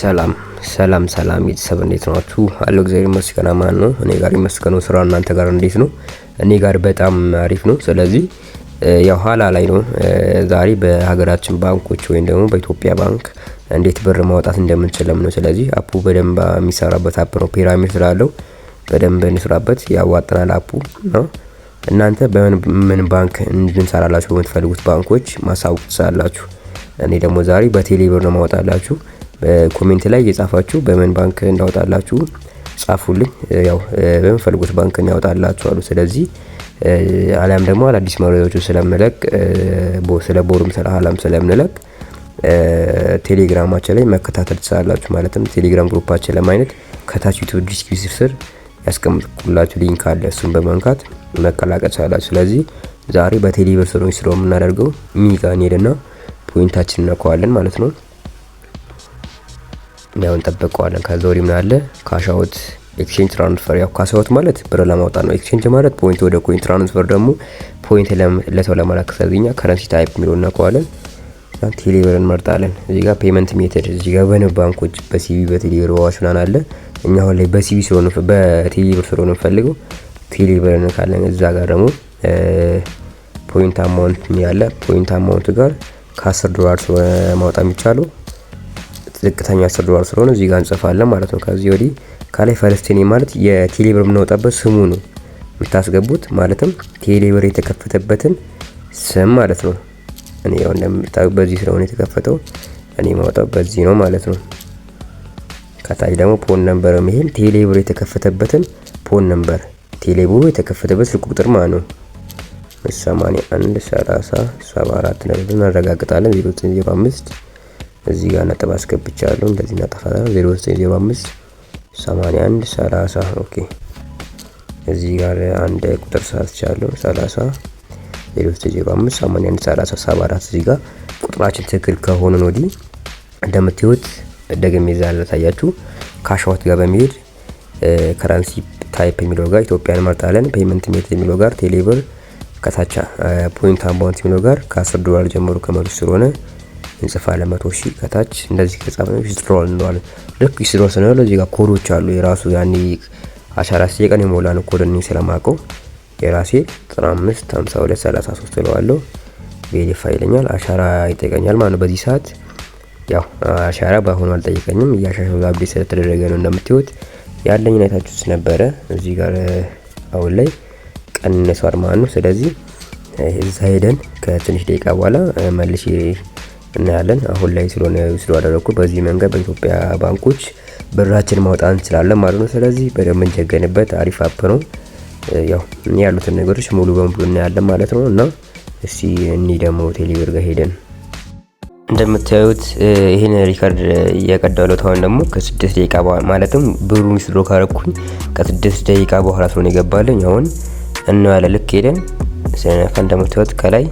ሰላም ሰላም ሰላም ቤተሰብ፣ እንዴት ናችሁ? አለው፣ እግዚአብሔር ይመስገን አማን ነው። እኔ ጋር ይመስገነው። ስራ እናንተ ጋር እንዴት ነው? እኔ ጋር በጣም አሪፍ ነው። ስለዚህ ያው ኋላ ላይ ነው፣ ዛሬ በሀገራችን ባንኮች ወይም ደግሞ በኢትዮጵያ ባንክ እንዴት ብር ማውጣት እንደምንችልም ነው። ስለዚህ app ኡ በደንብ የሚሰራበት app ነው። ፒራሚድ ስላለው በደንብ እንስራበት፣ ያዋጣናል app ኡ ነው። እናንተ በምን ምን ባንክ እንድንሰራላችሁ በምትፈልጉት ባንኮች ማሳወቅ ትችላላችሁ። እኔ ደግሞ ዛሬ በቴሌ ብር ነው ማወጣላችሁ። በ comment ላይ እየጻፋችሁ በምን ባንክ እንዳወጣላችሁ ጻፉልኝ። ያው በምትፈልጉት ባንክ ያወጣላችኋሉ። ስለዚህ አሊያም ደግሞ አዳዲስ መረጃዎችን ስለምለቅ፣ ስለ ቦሩም ስለ ሀላም ስለምንለቅ ቴሌግራማችን ላይ መከታተል ትችላላችሁ። ማለትም ቴሌግራም group ኣችን ለማግኘት ከታች ዩቲዩብ description ስር ያስቀምጥኩላችሁ link አለ። እሱን በመንካት መቀላቀል ትችላላችሁ። ስለዚህ ዛሬ በቴሌብር ስለሆነ ስለሆነ የምናደርገው me ጋ እንሄድና point ኣችን እነካዋለን ማለት ነው። ያው እንጠብቀዋለን። ከዛ ወዲህ ምን አለ? Cash out፣ exchange፣ transfer። ያው cash out ማለት ብር ለማውጣት ነው። Exchange ማለት point ወደ coin፣ transfer ደግሞ point ለሰው ለመላክ። ስለዚህ እኛ currency type የሚለውን እነካዋለን። ቴሌብር እንመርጣለን። እዚህ ጋር payment method፣ እዚህ ጋር በንብ ባንኮች በ CBE፣ በቴሌብር፣ በአዋሽ ምናምን አለ። እኛ አሁን ላይ በ CBE ስለሆነ፣ በቴሌብር ስለሆነ የምንፈልገው ቴሌብር እንካለን። እዛ ጋር ደግሞ point amount ያለ፣ point amount ጋር ከ10 ዶላር ስለሆነ ማውጣት የሚቻለው፣ ዝቅተኛ 10 ዶላር ስለሆነ እዚህ ጋር እንጽፋለን ማለት ነው። ከዚህ ወዲህ ከላይ first name ማለት የቴሌብር የምናወጣበት ስሙ ነው የምታስገቡት፣ ማለትም ቴሌብር የተከፈተበትን ስም ማለት ነው። እኔ ያው እንደምታዩት በዚህ ስለሆነ የተከፈተው እኔ ማውጣው በዚህ ነው ማለት ነው። ከታች ደግሞ phone number፣ ይሄም ቴሌብር የተከፈተበትን phone number፣ ቴሌብሩ የተከፈተበት ስልክ ቁጥር ማለት ነው። 81 30 74 ነጥብ እናረጋግጣለን። 0905፣ እዚህ ጋር ነጥብ አስገብቻለሁ። እንደዚህ እናጠፋለን። 0905 81 30፣ okay። እዚህ ጋር አንድ ቁጥር ሳስቻለሁ። 30፣ 0905 81 30 74። እዚህ ጋር ቁጥራችን ትክክል ከሆነ ወዲህ እንደምታዩት ደግሜ እዛ ላሳያችሁ፣ cash out ጋር በመሄድ currency type የሚለው ጋር ኢትዮጵያን እንመርጣለን። Payment method የሚለው ጋር ቴሌብር፣ ከታች point amount የሚለው ጋር ከ10 ዶላር ጀምሮ ከመቶ ስለሆነ እንጽፋለን 100,000። ከታች እንደዚህ ከጻፍን withdrawal እንለዋለን። ልክ withdrawal ስንለው እዚህ ጋር ኮዶች አሉ፣ የራሱ ያኔ አሻራ ሲጠይቀን የሞላ ነው ኮድ። እኔ ስለማውቀው የራሴ 95 52 33 እለዋለሁ። Verify ይለኛል። አሻራ ይጠይቀኛል ማለት ነው። በዚህ ሰዓት ያው አሻራ በአሁኑ አልጠየቀኝም፣ እያሻሻሉ update ስለተደረገ ነው። እንደምታዩት ያለኝን አይታችሁት ነበረ። እዚህ ጋር አሁን ላይ ቀንሷል ማለት ነው። ስለዚህ እዛ ሄደን ከትንሽ ደቂቃ በኋላ መልሼ እናያለን። አሁን ላይ ስለሆነ ስላደረኩ በዚህ መንገድ በኢትዮጵያ ባንኮች ብራችን ማውጣት እንችላለን ማለት ነው። ስለዚህ በደንብ እንጀገንበት፣ አሪፍ app ነው። ያው ያሉትን ነገሮች ሙሉ በሙሉ እናያለን ማለት ነው። እና እስቲ እኒ ደግሞ ቴሌብር ጋር ሄደን እንደምታዩት ይህን record እየቀዳሁት አሁን ደግሞ ከ6 ደቂቃ በኋላ፣ ማለትም ብሩን withdraw ካረኩኝ ከ6 ደቂቃ በኋላ ስለሆነ የገባልኝ አሁን እናያለን። ልክ ሄደን ስነካ እንደምታዩት ከላይ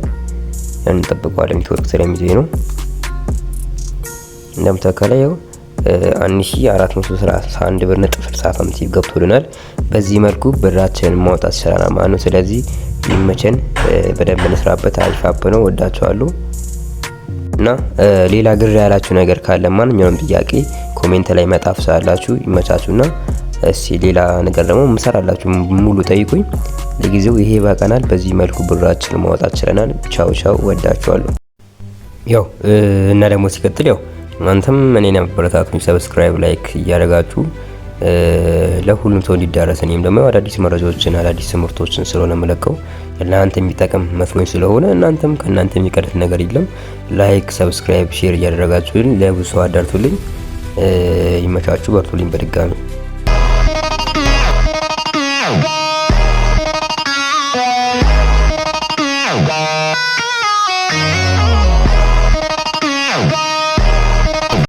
እንጠብቀዋለን። ኔትወርክ ስለሚይዘኝ ነው። እንደምታዩት ከላይ ያው 1431 ብር ነጥብ 60 ሳንቲም ገብቶልናል። በዚህ መልኩ ብራችንን ማውጣት ይችላል ማለት ነው። ስለዚህ ይመቸን፣ በደንብ እንስራበት። አሪፍ app ነው። ወዳችኋለሁ። እና ሌላ ግር ያላችሁ ነገር ካለ ማንኛውም ጥያቄ comment ላይ መጻፍ ትችላላችሁ። ይመቻችሁና እስቲ ሌላ ነገር ደግሞ ምሰራላችሁ ሙሉ ጠይቁኝ። ለጊዜው ይሄ ይበቃናል። በዚህ መልኩ ብራችን ማውጣት ችለናል። ቻው ቻው፣ ወዳችኋለሁ። ያው እና ደግሞ ሲቀጥል ያው እናንተም እኔን አበረታቱኝ፣ subscribe፣ like እያደረጋችሁ ለሁሉም ሰው እንዲዳረስ፣ እኔም ደግሞ አዳዲስ መረጃዎችን፣ አዳዲስ ትምህርቶችን ስለሆነ የምለቀው ለእናንተ የሚጠቅም መስሎኝ ስለሆነ እናንተም ከእናንተ የሚቀርት ነገር የለም። Like፣ subscribe፣ share እያደረጋችሁልኝ ለብዙ ሰው አዳርሱልኝ። ይመቻችሁ፣ በርቱልኝ በድጋሚ።